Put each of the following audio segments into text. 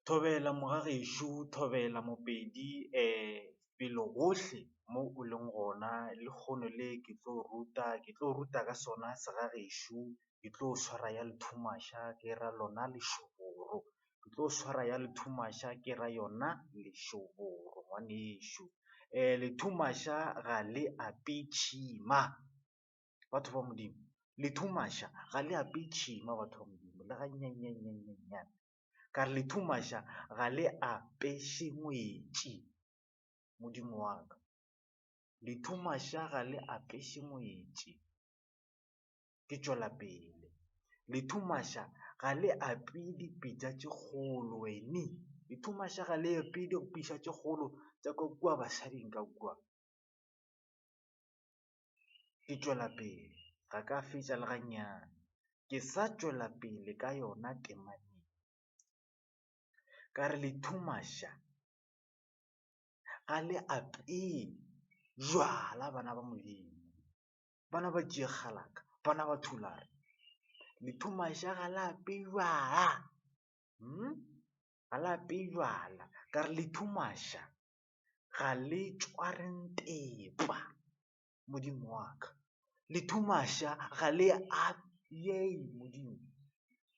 Thobela mogagešo, thobela Mopedi felo gohle mo o leng gona lehono le ke tlo ruta, ke tlo ruta ka sona segagešo, ke tlo swara ya lethumaša ke ra lona lešoboro, ke tlo swara ya lethumaša ke ra yona lešoboro ngwanešu. Lethumaša ga le apee tšhima batho ba Modimo, lethumaša ga le apee tšhima batho ba Modimo le gannyannyannyannyannyane. Ka re lethumaša ga le apeše ngwetši, Modimo wa ka. Lethumaša ga le apeše ngwetši. Ke tšwela pele. Lethumaša ga le apee dipitša tše kgolo, wene. Lethumaša ga le apee dipitša tše kgolo tša ka kua basading ka kua. Ke tšwela pele, ga ka fetša le gannyane. Ke sa tšwela pele ka yona tema ye. Ka re lethumaša ga le apee jwala bana ba Modimo, bana ba tšeekgalaka, bana ba Thulare. Lethumaša ga le apee jwala, hmm? Ga le apee jwala. Ka re lethumaša ga le tšware ntepa, Modimo wa ka. Lethumaša ga le a, yei Modimo,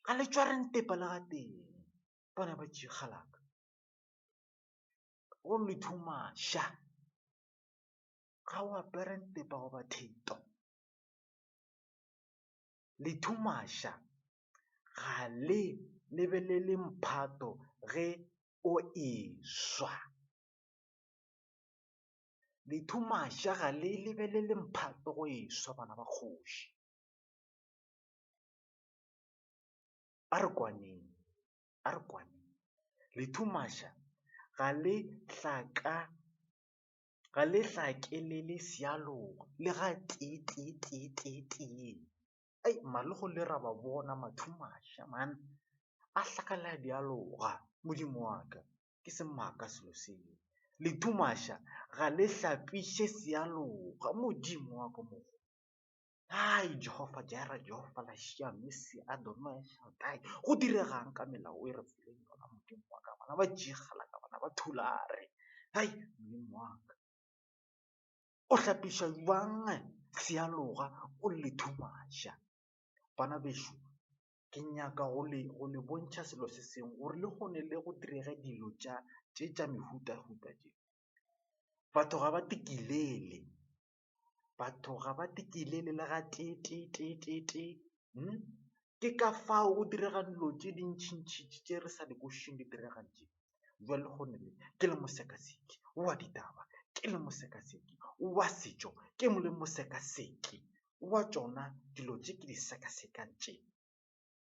ga le tšware ntepa le gatee, bana ba tšeekgalaka. Go lethumaša ga o apere ntepa goba theto. Lethumaša ga le lebelele mphato ge o eswa. Lethumaša ga le lebelele mphato go eswa bana ba kgoši. A re kwaneng, a re kwaneng. Lethumaša ga le hlaka, ga le hlakelele sealoga le ga tee tee tee tee tee. Ei, malogo le ra ba bona mathumaša man, a hlakalela dialoga, Modimo wa ka, ke semaka selo seo. Lethumaša ga le hlapiše sealoga, Modimo wa ka mogolo. Ai, Jehofa Jireh, Jehofa Lashia, Messi, Adonai, Shaddai. Go diregang ka melao e re fileng yona Modimo wa ka? Bana ba tšegalaka, bana ba thulare. Hai, Modimo wa ka. O hlapiša jwang sealoga o le thumaša? Bana bešo, ke nyaka go le, go le bontšha selo se sengwe gore le kgone le go direge dilo tša tše tša mehutahuta tše. Batho ga ba tikilele, batho ga ba tikilele le ga tee tee tee tee tee. Hmm? Ke ka fao go direga dilo tše dintšintši tše re sa di kwešišeng di diregang tše. Jwale lehono le ke le mosekaseki wa ditaba, ke le mosekaseki wa setšo, ke le mosekaseki wa tšona dilo tše ke di sekasekang tše.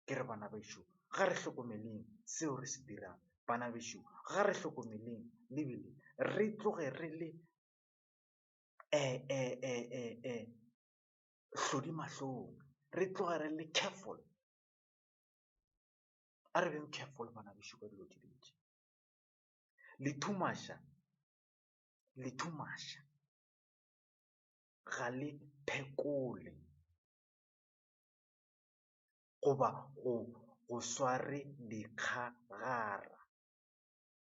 Ke re bana bešo, ga re hlokomeleng seo re se dirang. Bana bešo, ga re hlokomeleng lebile re tloge re le hlodi mahlong, re tloge re le careful. A re beng careful bana bešo ka dilo tše dintši. Lethumaša, lethumaša ga le phekole goba go go sware dikgagara.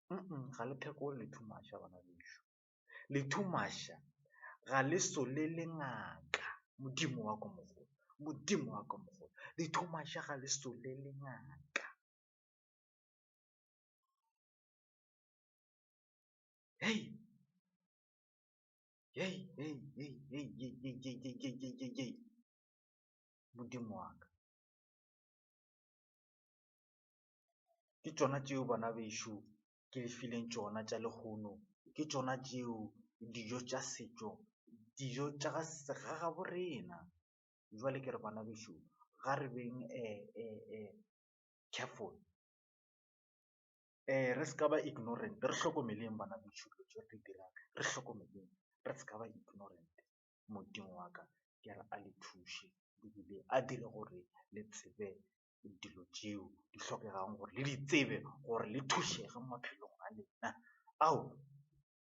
Ga le phekole lethumaša bana bešo. Lethumaša ga le solele ngaka. Modimo wa ka mogolo, Modimo wa ka mogolo. Lethumaša ga le solele ngaka. Hei, hei, hei, hei, hei, hei, hei, hei, hei, hei, hei, hei, hei. Modimo wa ka. Ke tšona tšeo bana bešo ke le fileng tšona tša lehono, ke tšona tšeo dijo tša setšo, dijo tša ga segagabo rena. Jwale ke re bana bešo ga re beng careful, re se ka ba ignorant, re hlokomeleng bana bešo dilo tše re di dirang, re hlokomeleng re se ka ba ignorant. Modimo wa ka ke re a le thuše ebile a dire gore le tsebe dilo tšeo di hlokegang gore le di tsebe gore le thušege mo maphelong a lena. Ao!